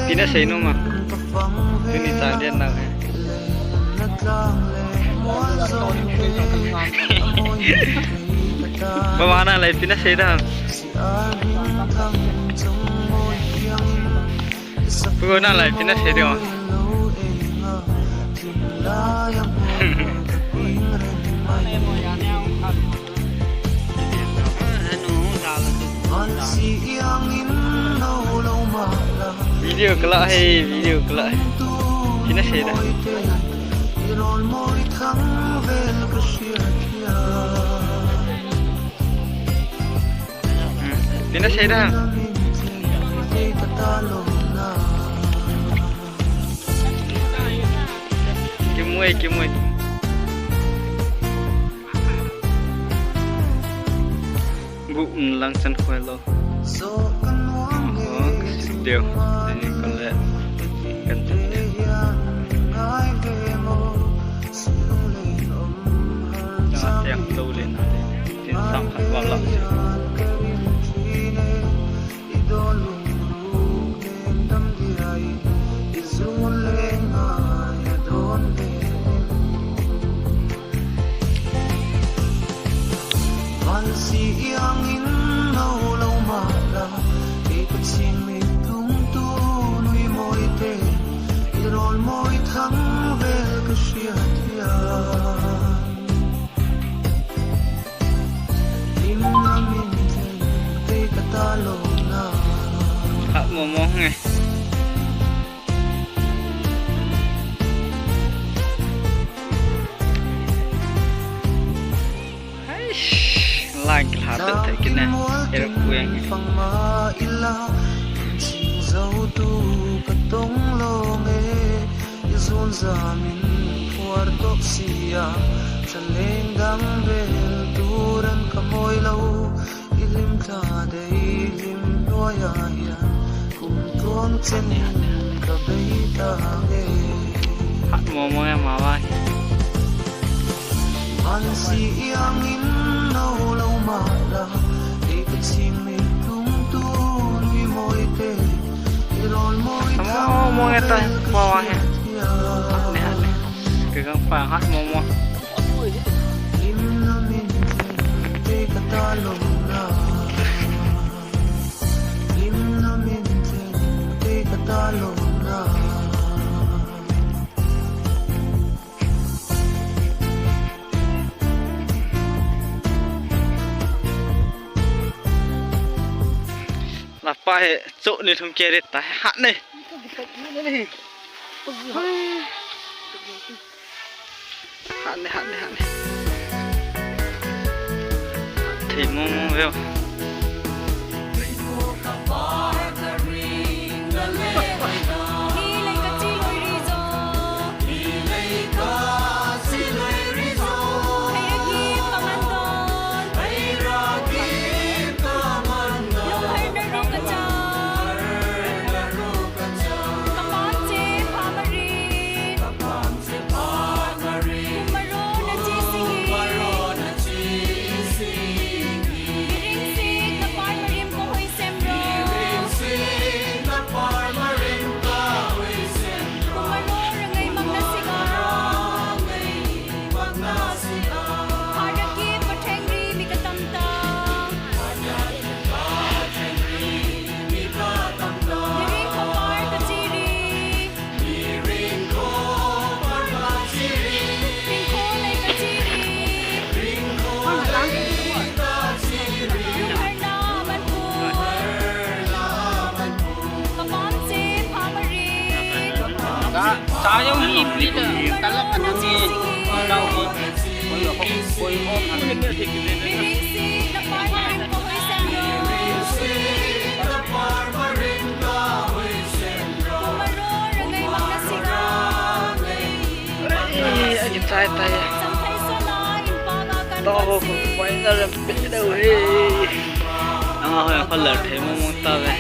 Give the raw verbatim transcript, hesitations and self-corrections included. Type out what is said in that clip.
Ipi nasei nom a? Tuni chang den nang he. Mama nang le ipi nasei ding ham? Pu nang le ipi nasei ding ham? Video ka la hi, video ka la hi. Ipi nasei ding? Hmm, ipi nasei ding? Kimu e, kimu e. Bu, um, lang chan khoi lou. Oh, ka sit deu. Ni kon le. Kan sit deu. Chang a tiang tou le na le. Tin sam khat val la. Hat momo nge. Haish, lang kilha pen thei kine. Era kueng. Izun jamin khuar toh sia, chaleng dang bel turan ka moi lou, i lim tha dei lim nuai a hian, kum tuang chen in ka bei ta nge. Hat momo e mama hi. An si iang in no lo ma la, ei ka ching mi tum tu nui moi te, i rol moi. Momo e ta, pa wa he. Hat ne, hat ne. Ka gang pa hat momo. Lapa he, chok ni thum ke ret ta he, hat ne. Hat ne, hat ne, hat ne. Hat thei momo veu. Ka, ka jong hi pi le, ka la ka nang e, ka u hi, koi o, koi o, koi o. Eh, a kichai tai. To ho ko pai na ram pe dau he. Anga ho ya ko la thei mo mo ta ve.